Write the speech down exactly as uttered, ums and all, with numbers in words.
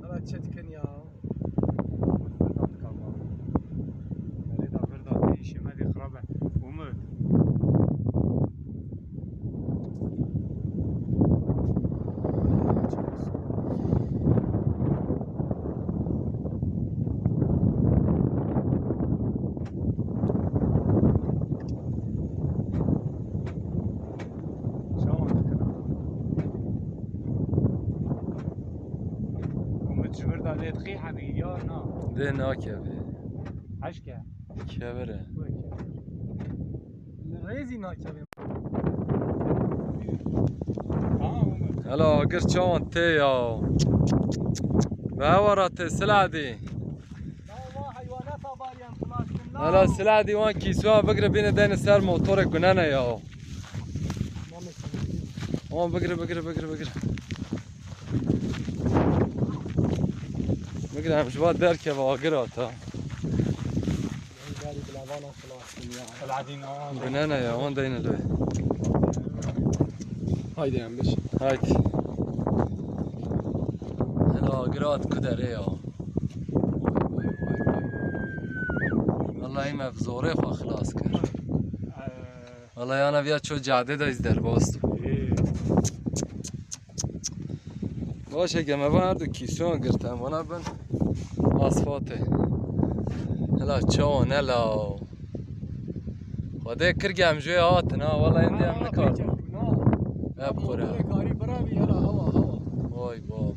Hala çetkin ya. Merê de vir da tê, îşê me dê xirab e. Umut. Çawan dikine? Umut ji vir de lê dixî hebî ya na? Dê nakeve. Heşke. Kevir e. Rêzî nakeve. Tamam Umut. Hela agir çawan tê ya. Be hewara tê Siladî. Hela Siladî wan kîsoya bigire bîne deyne ser motorê gunene ya. Wan bigire, bigire, bigire, bigire. Bigire, em ji van derkeve agir hata. Gunene ya, wan deyne li wê. Haydi em biş. Haydi. Hela agir hat ku derê ya. Vallahi me bi zorê xwe xilas kir. Vallahi yana viya ço cadê de iz derbas bû. Baş e, geme van her du kîson girtin, vana bin asfaltê. Hela çawan hela. Xwedê kir gem jê hatin ha, vallahi êndî em nikar. Hep xure. Vay babo.